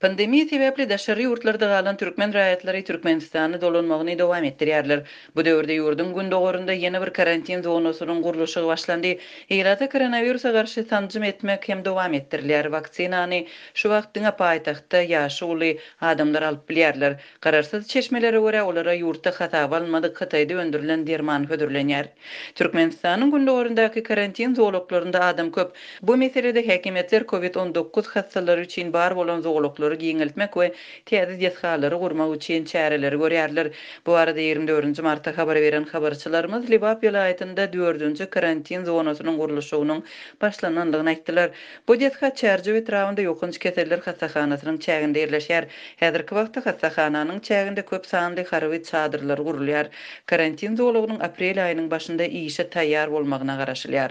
Pandemiýa sebäpli daşary ýurtlarda galan türkmen raýatlary Türkmenistana dolanmagyny dowam etdirýärler. Bu döwürde ýurduň gündogarynda ýene bir karantin zonasynyň gurluşygy başlandy. Ilata koronawirusa garşy sanjym etmek hem dowam etdirilýär. Waksinany şu wagt diňe paýtagtda ýaşy uly adamlar alyp bilýärler. Garaşsyz çeşmelere görä, olara ýurtda hasaba alynmadyk Hytaýda öndürilen derman hödürlenýär. Türkmenistanyň gündogaryndaky karantin zolaklarynda adam köp. Bu meselede häkimiýetler Covid 19 hassalary üçin bar bolan zolaklary giňeltmek we täze desgalary gurmak üçin çäreleri görýärler. Bu barada 24 nji martda habar beren habarçylarymyz Lebap welaýatynda dördünji karantin zonasynyň gurluşygynyň başlanandygyny aýtdylar. Bu desga Çärjew etrabynda ýokanç keseller hassahanasynyň çäginde ýerleşýär. Häzirki wagtda hassahananyň çäginde köp sanly harby çadyrlar gurulýar. Karantin zolagynyň aprel aýynyň başynda işe taýýar bolmagyna garaşylýar.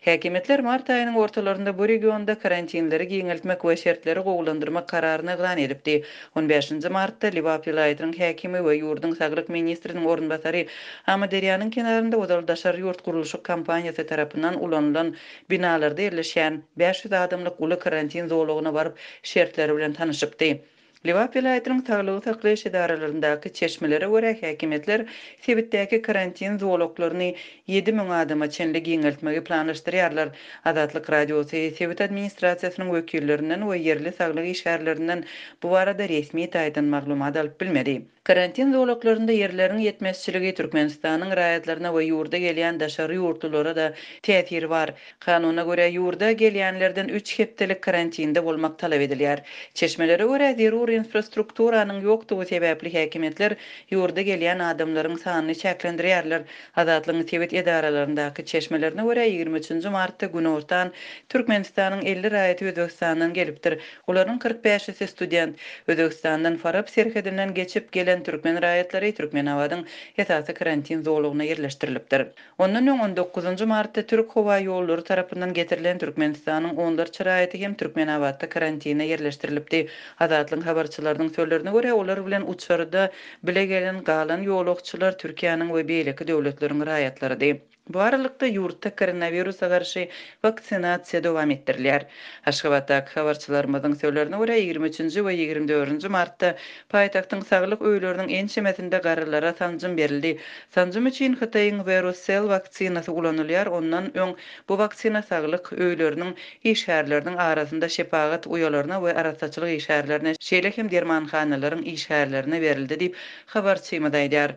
Häkimiýetler mart aýynyň ortalarynda bu regionda karantinleri giňeltmek we şertleri gowulandyrmak kararyny yglan edipdi. On bäşinji martda Lebap welaýatynyň häkimi we ýurduň saglyk ministriniň orunbasary Amyderýanyň kenarynda ozal daşary ýurt gurluşyk kompaniýasy tarapyndan ulanylan binalarda ýerleşýän 500 adamlyk uly karantin zolagyna baryp, şertleri bilen tanyşypdy. Lebap welaýatynyň saglygy saklaýyş edaralaryndaky çeşmelere görä, häkimiýetler sebitdäki karantin zolaklaryny 7000 adama çenli giňeltmegi planlaşdyrýarlar. Azatlyk Radiosy sebit administrasiýasynyň wekillerinden we ýerli saglyk işgärlerinden bu barada resmi taýdan maglumat alyp bilmedi. Karantin zolaklarynda ýerleriň ýetmezçiligi Türkmenistanyň raýatlaryna we ýurda gelýän daşary ýurtlulara-da täsiri bar. Kanuna görä, ýurda gelýänlerden üç hepdelik karantinde bolmak talap edilýär. Çeşmelere görä, zerur infrastrukturanyň ýokdugy sebäpli häkimiýetler ýurda gelýän adamlaryň sanyny çäklendirýärler. Azatlygyň sebit edaralaryndaky çeşmelerine görä, 23 nji martda günortan Türkmenistanyň 50 raýaty Özbegistandan gelipdir. Olaryň 40 bäşisi student. Özbegistandan Farap serhedinden geçip gelen türkmen raýatlary Türkmenabadyň esasy karantin zolagyna ýerleşdirilipdir. Ondan öň on dokuzynjy martda Türk howa ýollary tarapyndan getirilen Türkmenistanyň onlarça raýaty hem Türkmenabatda karantine ýerleşdirilipdi. Azatlygyň habarçylarynyň sözlerine görä, olar bilen uçarda bile gelen galan ýolagçylar Türkiýäniň we beýleki döwletleriň raýatlarydy. Bu aralykda, ýurtda koronawirusa garşy waksinasiýa dowam etdirilýär. Aşgabatdaky habarçylarymyzyň sözlerine görä, 23 nji we 24 nji martda paýtagtyň saglyk öýleriniň ençemesinde garrylara sanjym berildi. Sanjym üçin Hytaýyň Verocell waksinasy ulanylýar, ondan öň bu waksina saglyk öýleriniň işgärleriniň arasynda şepagat uýalaryna we arassaçylyk işgärlerine, şeýle hem dermanhanalaryň işgärlerine berildi diýip, habarçymyz aýdýar.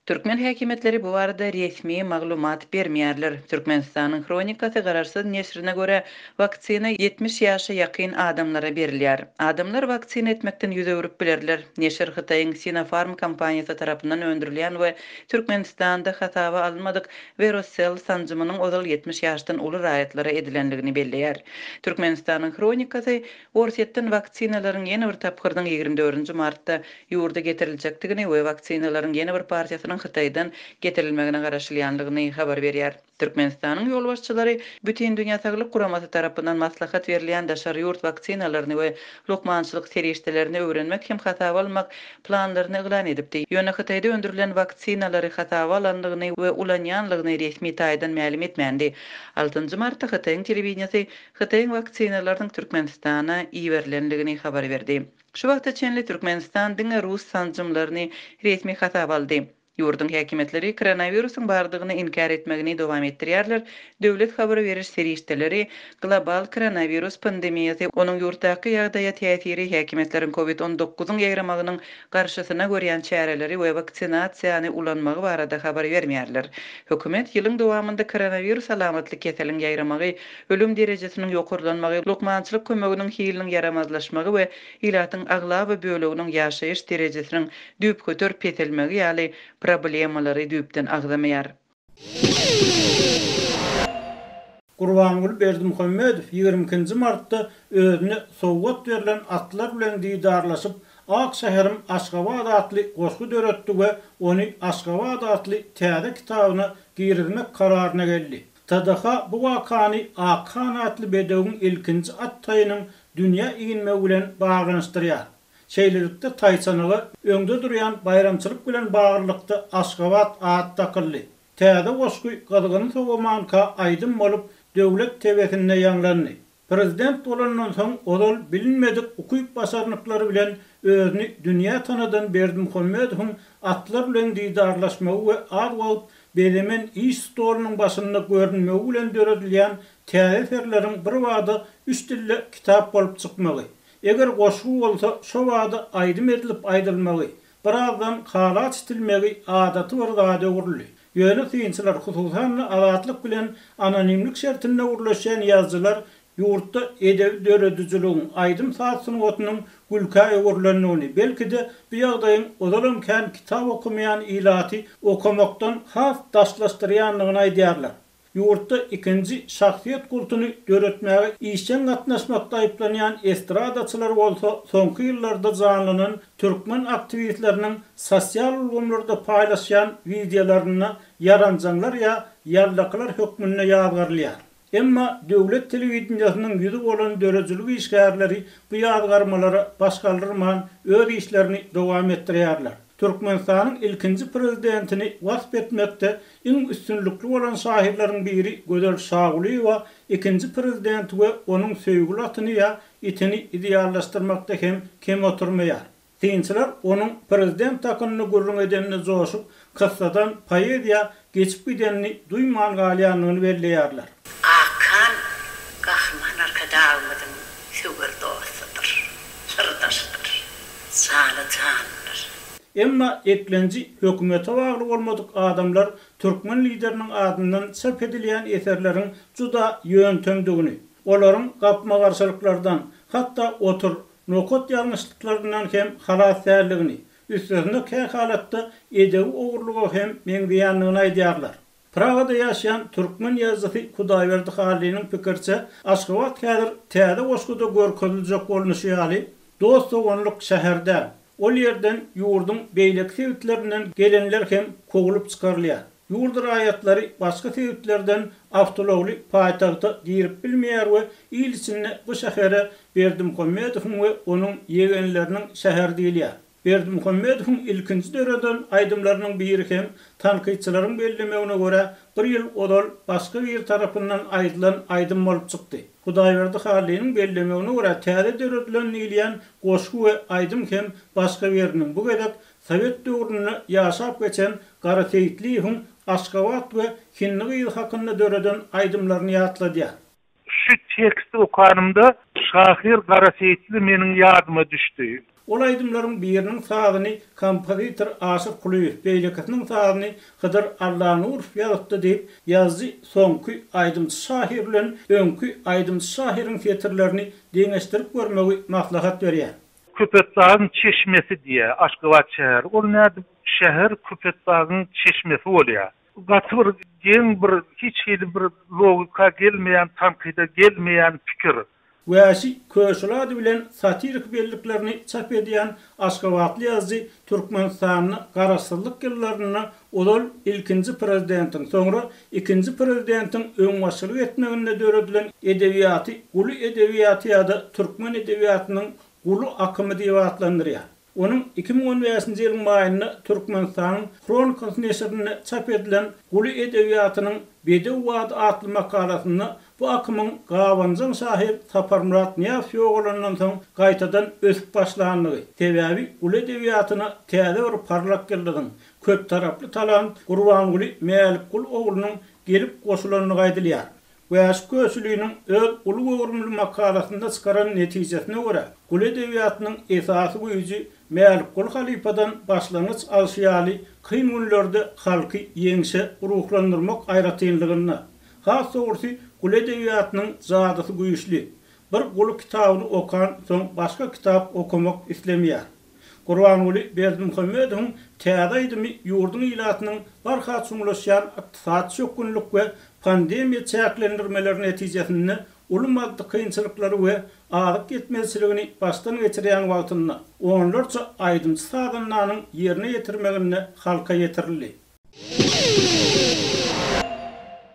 Türkmen häkimiýetleri bu barada resmi maglumat bermeýärler. Türkmenistanyň Hronikasy garaşsyz neşirine görä, waksina 70 ýaşa ýakyn adamlara berilýär. Adamlar waksina etmekden ýüz öwrüp bilerler. Neşir Hytaýyň Sinopharm kompaniýasy tarapyndan öndürilýän we Türkmenistanda hasaba alynmadyk Verocell sanjymynyň ozal 70 ýaşdan uly raýatlara edilendigini belleýär. Türkmenistanyň Hronikasy Orsýetden waksinalaryň ýene bir tapgyrynyň 24 nji martda ýurda getiriljekdigini we waksinalaryň ýene bir partiýasynyň Hytaýdan getirilmegine garaşylýanlygyny habar berýär. Türkmenistanyň ýolbaşçylary Bütindünýä Saglyk Guramasy tarapyndan maslahat berilýän daşary ýurt waksinalaryny we lukmançylyk serişdelerini öwrenmek hem hasaba almak planlaryny yglan edipdi. Ýöne Hytaýda öndürilen waksinalary hasaba alandygyny we ulanýanlygyny resmi taýdan mälim etmändi. Altynjy martda Hytaýyň telewideniýesi Hytaýyň waksinalarynyň Türkmenistana iberilendigini habar berdi. Şu wagta çenli Türkmenistan diňe rus sanjymlaryny resmi hasaba aldy. Ýurduň häkimiýetleri koronawirusyň bardygyny inkär etmegini dowam etdirýärler, döwlet habar beriş serişdeleri global koronawirus pandemiýasy, onuň ýurtdaky ýagdaýa täsiri, häkimiýetleriň covid 19-yň ýaýramagynyň garşysyna görýän çäreleri we waksinasiýany ulanmagy barada habar bermeýärler. Hökümet ýylyň dowamynda koronawirus alamatly keseliň ýaýramagy, ölüm derejesiniň ýokarlanmagy, lukmançylyk kömeginiň hiliniň ýaramazlaşmagy we ilatyň aglaba böleginiň ýaşaýyş derejesiniň düýpgöter peselmegi ýaly problemalary düýpden agzamaýar. Gurbanguly Berdimuhamedow 22 nji martda özüne sowgat berlen atlar bilen didarlaşyp, Ak şäherim Aşgabat atly goşgy döretdi we ony Aşgabat atly täze kitabyna girizmek kararyna geldi. TDH bu wakany Akhan atly bedewiň ilkinji at taýynyň dünýä inmegi bilen baglanyşdyrýar. Şeýlelikde, taýçanaga öňde durýan baýramçylyk bilen baglylykda Aşgabat at dakyldy. Täze goşgy gyzgyny sowamanka aýdym bolup, döwlet TW-sinde ýaňlandy. Prezident bolandan soň ozal bilinmedik ukyp-başarnyklary bilen özüni dünýä tanadan Berdimuhamedowyň atlar bilen didarlaşmagy we az wagt bezemen iş stolunyň başynda görünmegi bilen döredilýän täze eserleriň birbada üç dilde kitap bolup çykmagy, eger goşgy bolsa şobada aýdym edilip aýdylmagy, birazdan hala çitilmegi adaty bir zada öwrüldi. Ýöne synçylar, hususan-da Azatlyk bilen anonimlik şertinde gürleşýän ýazyjylar ýurtda edebi döredijiligiň, aýdym-saz sungatynyň gülkä öwrülendigini, belki-de, bu ýagdaýyň ozalam kän kitap okamaýan ilaty okamakdan has daşlaşdyrýandygyny aýdýarlar. Ýurtda ikinji şahsyýet kultuny döretmäge işjeň gatnaşmakda aýyplanýan estradaçylar bolsa soňky ýyllarda janlanan türkmen aktiwistleriniň sosial ulgamlarda paýlaşýan wideolarynda ýaranjaňlar ýa ýallakylar hökmünde ýazgarylýar. Emma döwlet telewideniýesiniň ýüzi bolan döredijilik işgärleri bu ýazgarmalara baş galdyrman öz işlerini dowam etdirýärler. Türkmenistanyň ilkinji prezidentini wasp etmekde iň üstünlikli bolan şahyrlaryň biri Gözel Şagulyýewa ikinji prezidenti we onuň söýgüli atyny ýa itini ideallaşdyrmakda hem kem oturmaýar. Synçylar onuň prezident hakynda gürrüň edende joşup, kyssadan poeziýa geçip gidenini duýman galýandygyny belleýärler. Akhan Gahryman Arkadagymyzyň söwer dostudyr, syrdaşydyr, jana-janydyr. Emma eklenji hökümete bagly bolmadyk adamlar türkmen lideriniň adyndan çap edilýän eserleriň juda ýöntemdigini, olaryň gapma-garşylyklardan, hatda otur, nokat ýalňyşlyklaryndan hem halas däldigini, üstesine kähalatda edebi ogurlyga hem meňzeýändigini aýdýarlar. Pragada ýaşaýan türkmen ýazyjysy Hudaýberdi Hallynyň pikiriçe, Aşgabat häzir täze goşguda görkeziljek bolnuşy ýaly, dost-doganlyk şäher däl. Ol ýerden ýurduň beýleki sebitlerinden gelenler hem kowlup çykarylýar. Ýurt raýatlary başga sebitlerden awtoulagly paýtagta girip bilmeýär we il içinde bu şähere Berdimuhamedowyň we onuň ýegenleriniň şäheri diýilýär. Berdimuhamedowyň ilkinji döreden aýdymlarynyň biri hem, tankytçylaryň bellemegine görä, bir ýyl ozal başga biri tarapyndan aýdylan aýdym bolup çykdy. Hudaýberdi Hallynyň bellemegine görä, täze döredilen diýilýän goşgy we aýdym hem başga biriniň, bu gezek sowet döwründe ýaşap geçen Gara Seýitliýewiň Aşgabat we Hindi gyzy hakynda döreden aýdymlaryny ýatladýar. Şu teksti okanymda şahyr Gara Seýitli meniň ýadyma düşdi. Ol aýdymlaryň biriniň sazyny kompozitor Aşyr Kulyýew, beýlekisiniň sazyny Hydyr Allanurow ýazypdy diýip, ýazyjy soňky aýdymçy şahyr bilen öňki aýdymçy şahyryň setirlerini deňeşdirip görmegi maslahat berýär. Köpetdagyň çeşmesi diýýär Aşgabat şäheri. Ol nädip şäher Köpetdagyň çeşmesi bolýar? Gaty bir geň bir hiç hili bir logika gelmeýän tankyda gelmeýän pikir. Wäşi Köşül ady bilen satiriki belliklerini çap edýän aşgabatly ýazyjy Türkmenistanda garaşsyzlyk ýyllarynda ozal ilkinji prezidentiň, soňra ikinji prezidentiň öňbaşçylyk etmeginde döredilen edebiýaty guly edebiýaty ýa-da türkmen edebiýatynyň guly akymy diýip atlandyrýar. Onuň 2015-nji ýylyň maýynda Türkmenistanyň Hronikasy neşirinde çap edilen Guly edebiýatynyň bedew bady atly makalasynda bu akymyň gabanjaň şahyr Saparmyrat Nyýazow ýogalandan soň gaýtadan ösüp başlandygy, sebäbi Guly edebiýatyna täze bir parlak ýyldyzyň, köptaraply talant Gurbanguly Mälikguly oglunyň gelip goşulandygy aýdylýar. Wäşi Köşüliniň öz uly göwrümli makalasynda çykaran netijesine görä, Guly edebiýatynyň esasy güýji Mälikguly halypadan başlangyç alşy ýaly kyn günlerde halky ýeňşe ruhlandyrmak aýratynlygynda. Has dogrusy, Guly edebiýatynyň jadysy güýçli. Bir Guly kitabyny okan soň başga kitap okamak islemeýär. Gurbanguly Berdimuhamedowyň täze aýdymy ýurduň ilatynyň barha çuňlaşýan ykdysady çökgünlik we pandemiýa çäklendirmeleri netijesinde uly maddy kynçylyklary we azyk ýetmezçiligini başdan geçirýän wagtynda, onlarça aýdymçy-sazandanyň ýerine ýetirmeginde halka ýetirildi.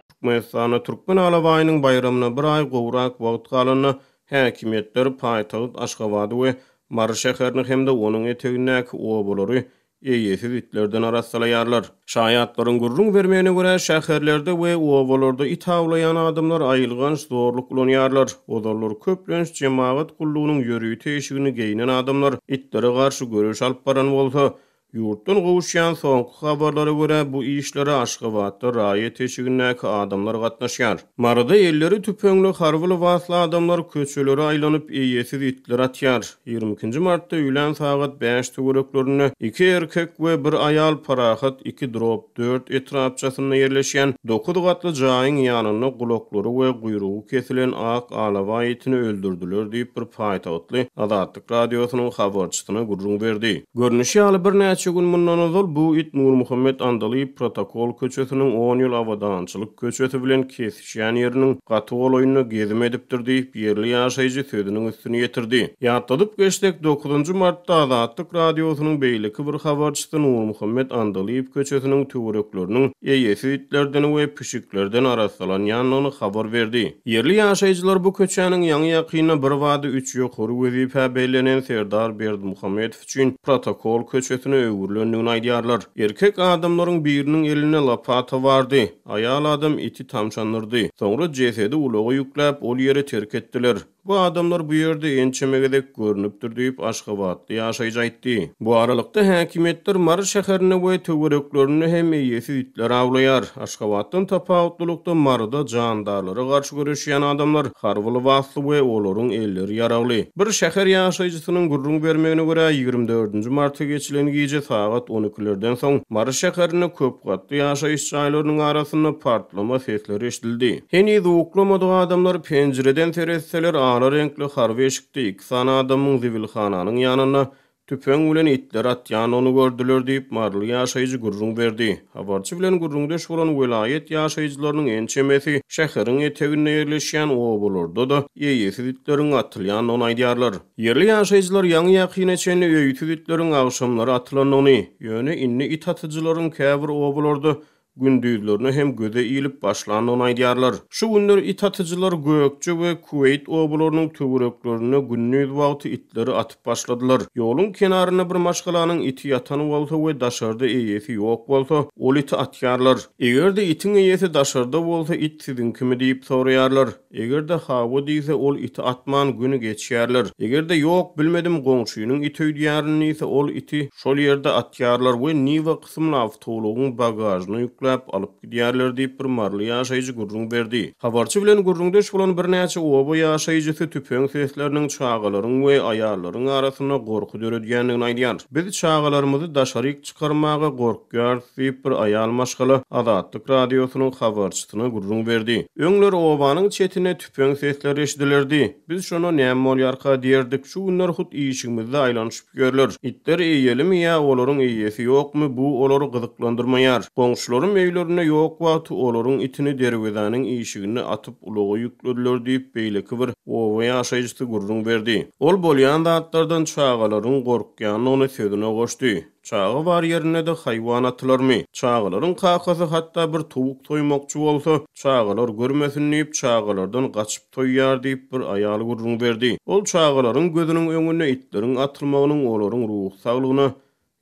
Türkmenistanda Türkmen alabaýynyň baýramyna bir aý gowrak wagt galanda, häkimiýetler paýtagt Aşgabady we Mary şäherini hem-de onuň etegindäki obalary. eýesiz itlerden arassalaýarlar. Şaýatlaryň gürrüň bermegine görä, şäherlerde we obalarda it awlaýan adamlar aýylganç zorluk ulanýarlar. Ozallar köplenç jemagat gullugynyň ýörite eşigini geýnen adamlar itlere garşy göreş alyp baran bolsa, Ýurtdan gowuşýan soňky habarlara görä, bu işlere Aşgabatda raýat eşigindäki adamlar gatnaşýar. Maryda elleri tüpeňli harby lybasly adamlar köçelere aýlanyp, eýesiz itleri atýar. 22 nji martda öýlän sagat bäş töwereklerinde iki erkek we bir aýal Parahat iki drop dört etrapçasynda ýerleşýän dokuz gatly jaýyň ýanynda gulaklary we guýrugy kesilen ak alabaý itini öldürdiler diýip, bir paýtagtly Azatlyk Radiosynyň habarçysyna gürrüň berdi. Görnüşi ýaly, birnäçe gün mundan ozal bu it Nurmuhammet Andalyp protokol köçesiniň On ýyl abadançylyk köçesi bilen kesişýän ýeriniň gaty golaýynda gezim edipdir diýip, ýerli ýaşaýjy sözüniň üstüni ýetirdi. Ýatladyp geçsek, dokuzynjy martda Azatlyk Radiosynyň beýleki bir habarçysy Nurmuhammet Andalyp köçesiniň töwerekleriniň eýesiz itlerden we pişiklerden arassalanýandygyny habar berdi. Ýerli ýaşaýjylar bu köçäniň ýaňy-ýakynda birbada üç ýokary wezipä bellenen Serdar Berdimuhamedow üçin protokol köçesine öwrülendigini aýdýarlar. Erkek adamlaryň biriniň elinde lopata bardy, aýal adam iti tamşandyrdy. Soňra jesedi ulaga ýükläp, ol ýeri terk etdiler. Bu adamlar bu ýerde ençeme gezek görnüpdir diýip, aşgabatly ýaşaýjy aýtdy. Bu aralykda, häkimiýetler Mary şäherinde we töwereklerinde hem eýesiz itleri awlaýar. Aşgabatdan tapawutlylykda, Maryda jandarlara garşy göreşýän adamlar harby lybasly we olaryň elleri ýaragly. Bir şäher ýaşaýjysynyň gürrüň bermegine görä, 24 nji marta geçilen gije sagat on ikilerden soň Mary şäherinde köp gatly ýaşaýyş jaýlarynyň arasynda partlama sesleri eşidildi. Heniz uklamadyk adamlar penjireden seretseler, ala reňkli harby eşikde iki sany adamyň zibilhananyň ýanynda tüpeň bilen itleri atýanyny gördüler diýip, maryly ýaşaýjy gürrüň berdi. Habarçy bilen gürrüňdeş bolan welaýat ýaşaýjylarynyň ençemesi şäheriň eteginde ýerleşýän obalarda-da eýesiz itleriň atylýandygyny aýdýarlar. Ýerli ýaşaýjylar ýaňy-ýakyna çenli öýsüz itleriň agşamlary atylandygyny, ýöne indi it atyjylaryň käbir obalarda gündizlerine hem göze ilip başlandygyny aýdýarlar. Şu günler it atyjylar Gökje we Kuweýt obalarynyň töwereklerinde gündiz wagty itleri atyp başladylar. Ýoluň kenarynda bir maşgalanyň iti ýatan bolsa we daşarda eýesi ýok bolsa, ol iti atýarlar. Eger-de itiň eýesi daşarda bolsa, it siziňkimi diýip soraýarlar. Eger-de hawa diýse, ol iti atman güni geçýärler. Eger-de ýok, bilmedim, goňşynyň iti öýdýärin diýse, ol iti şol ýerde atýarlar we Niwa kysymly awtoulagyň bagažyna ýükläp alyp gidýärler diýip, bir maryly ýaşaýjy gürrüň berdi. Habarçy bilen gürrüňdeş bolan birnäçe oba ýaşaýjysy tüpeň sesleriniň çagalaryň we aýallaryň arasynda gorky döredýändigini aýdýar. Biz çagalarymyzy daşaryk çykarmaga gorkýarys diýip, bir aýal maşgala Azatlyk Radiosynyň habarçysyna gürrüň berdi. Öňler obanyň çetinde tüpeň sesleri eşidilerdi. Biz şonda näme bolýarka diýerdik. Şu günler hut işigimizde aýlanyşyp ýörler. Itler eýelimi ýa olaryň eýesi ýokmy, bu olary gyzyklandyrmaýar. Goňşularym öýlerinde ýok wagty olaryň itini derwezäniň işiginde atyp ulaga ýüklediler diýip, beýleki bir oba ýaşaýjysy gürrüň berdi. Ol bolýan zatlardan çagalaryň gorkýandygyny sözüne goşdy. Çaga bar ýerinde-de haýwan atylarmy? Çagalaryň kakasy hatda bir towuk soýmakçy bolsa, çagalar görmesin diýip, çagalardan gaçyp soýýar diýip, bir aýal gürrüň berdi. Ol çagalaryň gözüniň öňünde itleriň atylmagynyň olaryň ruhy saglygyna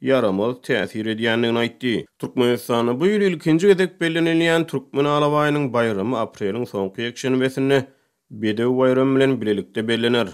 ýaramaz täsir edýändigini aýtdy. Türkmenistanda bu ýyl ilkinji gezek bellenilýän Türkmen alabaýynyň baýramy apreliň soňky ýekşenbesinde Bedew baýramy bilen bilelikde bellener.